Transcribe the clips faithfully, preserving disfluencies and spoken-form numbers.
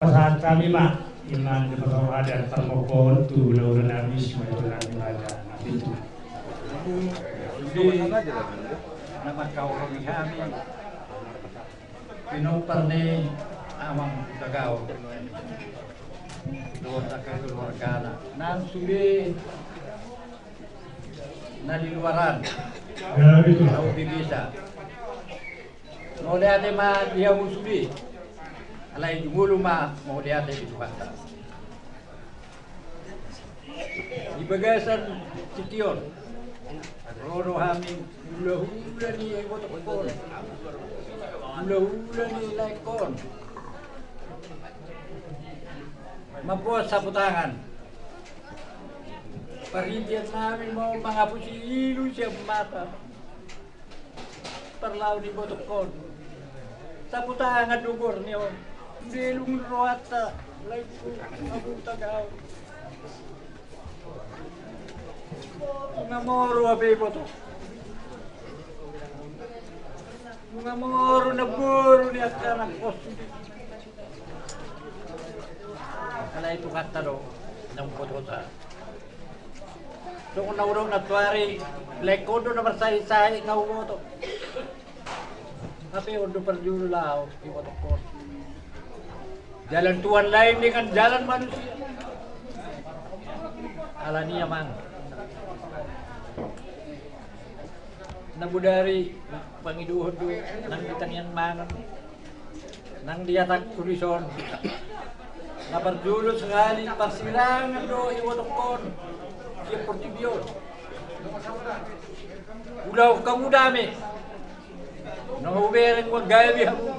Pasahat hami ma inna di pasahat dan parmokon tu laura nami si mayor nami raja na pintu. Di nama kau kami kami pinompar ni amang tagao. Dosa keluargana nang sude na di luaran. Au di bisa. Mauliate ma di hamu sude. Alai jumolo ma mauliate di Tuhanta. Di bagasan tingki on ro do hami hulahula ni ibotokkon, hulahula ni laengkon. Mamboan sapu tangan. Parhitean nami ma mangapusi ilu sian mata. Parlao ni ibotokkon. Sapu tangan do goarni on. Dilung rohanta. Laengku, amang tagao. Nunga moru hape iboto. Nunga moru namboru ni angka anakkon sude. Alai Tuhanta do na umbotota. Songon na hudok nantoari, laengkon do na marsahit-sahit na huboto. Hape on do parjolo laho ibotokkon. Jalan Tuhan lain dengan jalan manusia. Alani amang, na bodari pangidohon do nang di tangiang mangan. Nang di hatangku dison. Na parjolo sahali parsirangan do ibotokkon sian portibi on. Ulaon hamu dame. Nunga hubereng manggabe hamu.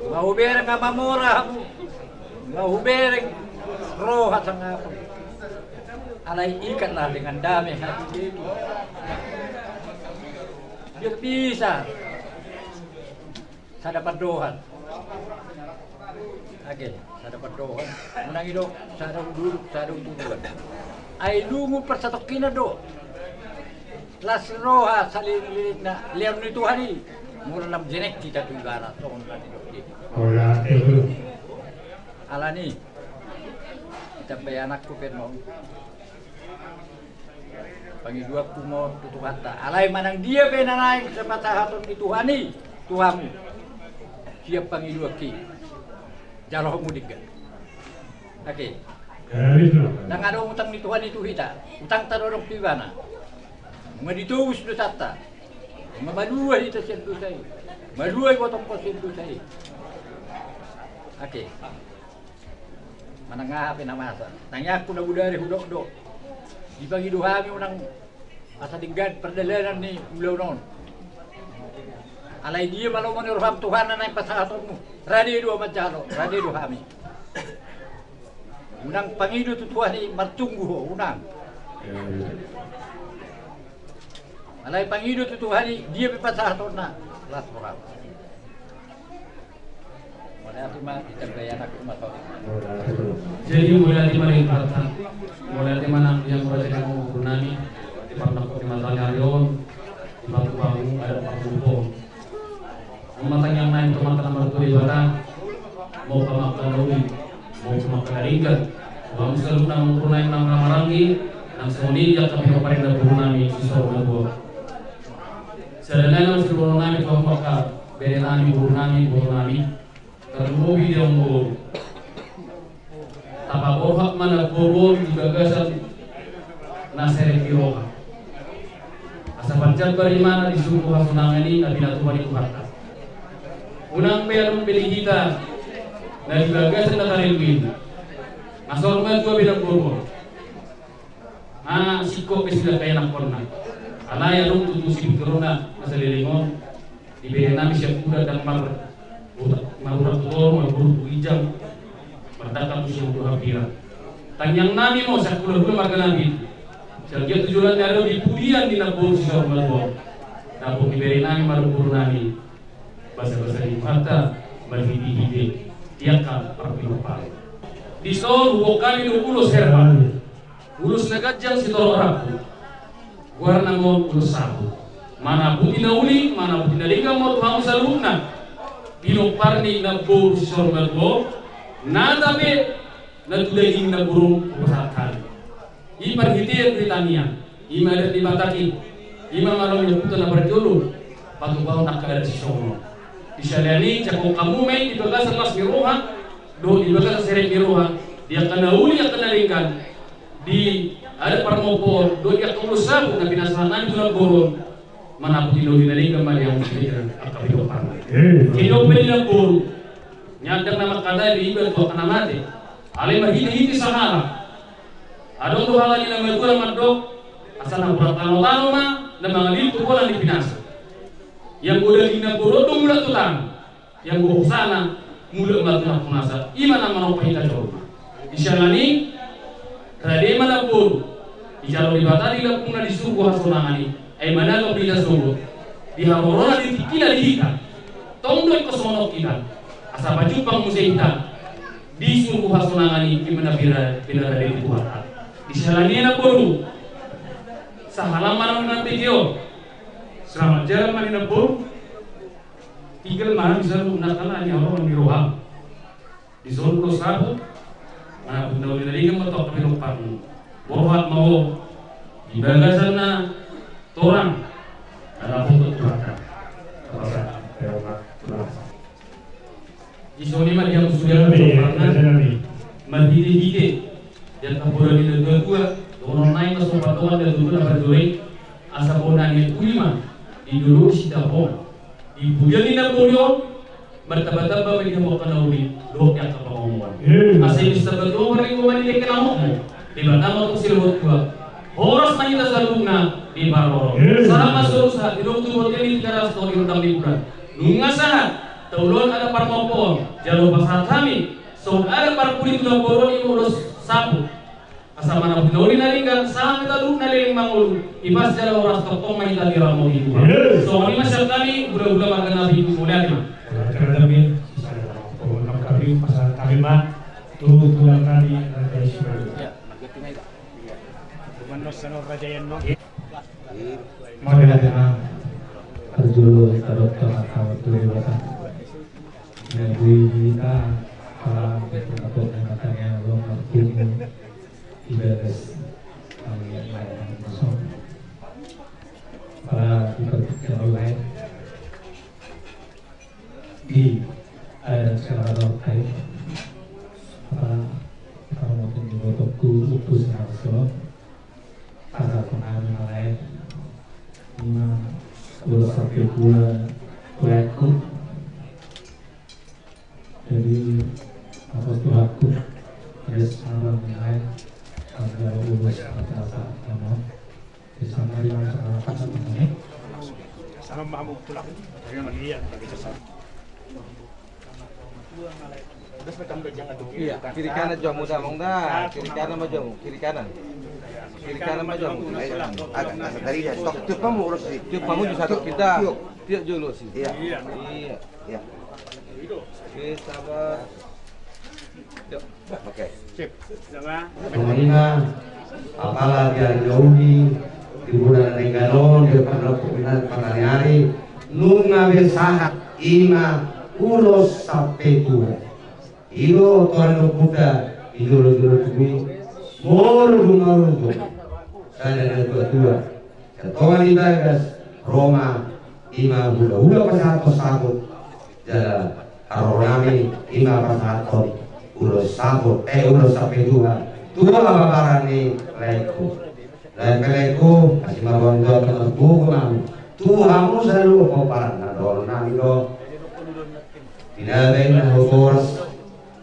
Nunga hubereng amamora hamu. Nunga hubereng roha sangapon. Alai ikatlah dengan dame hati itu. Biar bisa sada pandohan. Age, sada pandohan. Unang i do sada ududuk, sada utuduan. Ai lungun parsatongkinan do. Las roha saleleng-lelengna, lehon ni Tuhan i. Molo lam jenek hita tu ibana, songon na nidok i. Alani. Ditambai anakku pe ma on. Pangidoanku ma on tu Tuhanta. Alai manang dia pe na naeng sipasahaton ni Tuhan i tu hamu. Siap pangidoanki. Jalo hamu denggan. Age. Ndang adong utang ni Tuhan i tu hita. Utangta do adong tu ibana. Nunga ditobus dosanta. Nunga malua hita sian dosa i. Malua ibotokkon sian dosa i. Age. Manang aha pe na masa. Tangiangku na bodari hudok do. Dipangido hami unang asa denggan pardalanan ni ulaon on. Alai dia ma lomo ni roham Tuhan na naeng pasahatonmu. Rade do manjalo, rade do hami. Unang pangido tu Tuhan i martunggu ho, unang. Alai pangido tu Tuhan i dia pe pasahatonna. Las roham. Mauliate ma, ditambai anakku ma on. Jadi mauliate ma di Tuhanta. Mauliate ma nang di hamu raja nami, guru nami, di parnangkok ni mataniari on, di panggung-panggung adat pargubuk. Molo tangiang nami tu Amanta na martua Debata, mauliate ma angka na uli, mauliate ma angka na denggan. Hamu saluhutna guru nami nang na marhaha, nang songon i di angka pinompar ni guru nami, si Sor Matua. Sada nai na siboto nami tu hamu angka bere nami, boru nami, boru nami. Tarlumobi di hamu boru. Tapaborhat ma na boru on di bagasan na serep ni roha. Asa panjambar ibana di surgo hasonangan i na pinatupa ni Tuhanta. Unang be adong be di hita na di bagasan na tarlumobi. Asa on ma tutu be na boru on. Nga singkop pe suda kaenakkonna. Alai adong tutu sipitolona na saleleng on. Dibere nami sian buda ndang mar-, utak, marurat tu toru, marboru tu ginjang. Mardangka tu sian buda hambira. Tangiang nami ma on sian hulahula marga nami. Sian dia tu joloan ni ari on di pudian ni na boru si Sor Matua on. Dapot dibere nami ma on boru nami. Basa-basa ni Tuhanta marhite-hite di angka parpinompar. Dison huboan hami do ulos herba. Ulos na ganjang sitorop rambu. Goarna ma on ulos sapu. Manaputi na uli, manaputi na denggan ma on tu hamu saluhutna. Pinompar ni na boru si Sor Matua on. Na tape na tu daging na burung hupasahat hami. I parhitean do i tangiang, i ma adat ni Batak i, i ma malo ni ompunta na parjolo, patupahon angka adat sisongon on. Di siala ni i, jangkon hamu ma i di bagasan las ni roha dohot di bagasan serep ni roha, di angka na uli, angka na denggan, di adat parmompoon dohot di angka ulos sapu na pinasahat nami tu namboru on, manang tu na uli na denggan ma di hamu sendiri angka pinompar. Kedo pe di namboru, nyandang na mangkatai do iba tu angka na mate. Alai marhitehite sahala, adong do hata ni na matua mandok, asa na hurang tanotano ma na mangalilhon tu bola ni pinasa. Ianggo daging namboru do mulak tu tano, ianggo hosana mulak ma tu nampuna sa, i ma na manompa hita jolma. Di siala ni i, rade ma namboru, dijalo Debata di lambungna di surgo hasonangan i, ai managap do hita sogot di harorona di tingkina di hita. Tong do ingkon songon on hita, asa pajumpang muse hita di surgo hasonangan i, i ma na pina-, pinarade ni Tuhanta. Di siala ni i namboru, sahala ma na nang tio, selamat jalan ma ninna namboru. Tinggal ma hami saluhutna angka na nihaholongan ni roham. Dison do sapu, manang tu na uli na denggan ma tu angka pinomparmu. Borhat ma ho di bagasan na torang, na dapotan Tuhanta. Terima kasih. Dison i ma di hamu sude angka pinomparna, marhitehite di angka bola ni natuatua, dohonon nai ma songon pandohan ni natuatua na parjolo i, asa bona ni uli ma di dolok sitapong. Di pudian ni namboru on, martambatamba ma di hamu angka na uli dohot di angka pangomoan. Asa i bisa batu ma ringgit ma di dengke na homo. Debata ma tong silehon tua, horas ma hita saluhutna di parorot. Sahat ma solu sahat, didok tu bontean ni Tigaras, tong di rondang ni bulan. Nunga sahat taulahon adat parmompoon, jala hupasahat hami songon adat parpudi tu namboru on, i ma ulos sapu. Asa manang tu na uli na denggan, sahat ma hita saluhutna leleng mangolu, ipas jala horas, tongtong ma hita diramoti Tuhan. Songon i ma sian hami, hulahula marga Napi, mauliate ma. Pasahat hami ma tu tulang nami Raja Ismail. Mauliate ma. Parjolo tadok ma hata tu Debata. Jadi hita pala di tengah-tengah matanya lo marpungu. Ibadah. Amin. Para di pertigaan lain. Di ada sekarang apa? Para mungkin di botokku upu sama so. Para pengamen lain. Lima puluh sampai dua pelaku. Jadi, apa tu aku? Yes, malam ni lain. Ada ulos apa-apa, ya, mau? Di sana, di mana, sana, apa, sana, ini? Sama mamu, tulang. Iya, bagi sesama. Iya, kiri kanan jo hamu, Damang, dah. Kiri kanan ma jo hamu, kiri kanan. Kiri kanan ma jo hamu. Ayo, ayo, tadi ya, stop. Tiup hamu, urus sih. Tiup hamu, satu kita. Tiup. Tiup dulu sih. Iya. Iya. Iya. Oke, sabar. Yuk. Oke. Sip. Songon i ma, apala di ari na uli, di bulan na denggan on, di parnampukan patani ari, nunga be sahat, i ma ulos sampe tua. I do toran ni ompunta, di jolo-jolo tubu i, molo dung maruntun sada ni natua-tua, sian tonga ni bagas, ro ma, i ma hula-hula pasahathon saput, jala haroro nami, i ma pasahathon ulos saput, eh, ulos sampe tua, tu babaran ni laengku. Lae peleku, asi marroha ni Tuhan, marpungu ma hamu. Tu hamu saluhut pomparan na dohonon nami do. Di na baen na horas,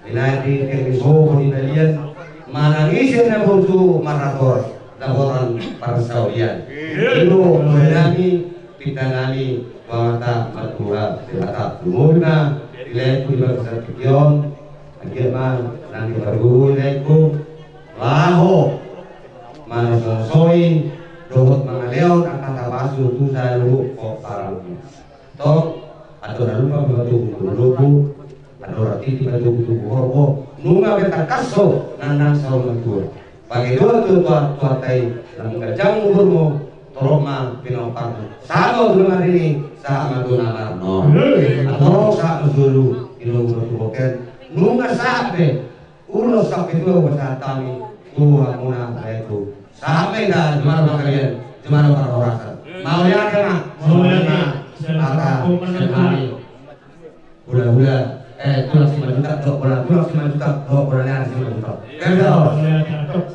di na di kering sopo di balian, manang ise na burju marhator, dapotan parsaulian. I do mauliate nami, pinta nami, tu Amanta Martua Debata. Lumobi ma di laengku di bagasan tingki on, anggiat ma nang dipargogoi laengku laho mangasosoi dohot mangalehon angka tapasu tu saluhut pomparanmuna. Tong, andorang na lumban pe matogu tu lombu, andorang titi matogu tu horbo, nunga be tangkas ho nang nang saur matua. Pangidoan tu Tuhan, Tuhanta i, naung ganjang umurmu, torop ma pinomparmu. Sahat ma tu na marrini, sahat ma tu na marnono. Antong sahat ma solu, i do umur tu bongken. Nunga sahat be ulos sahat be tu ulos sahat hami tu hamuna na itu. Sahat be da jumada panggabean, jumada parhorasan. Mauliate ma. Mauliate. Mauliate. Mata sehari. Hula-hula, eh, tulang Simanjuntak, dohot bola, tulang Simanjuntak, dohot bola ni ari Simanjuntak. Gabe da. Mauliate.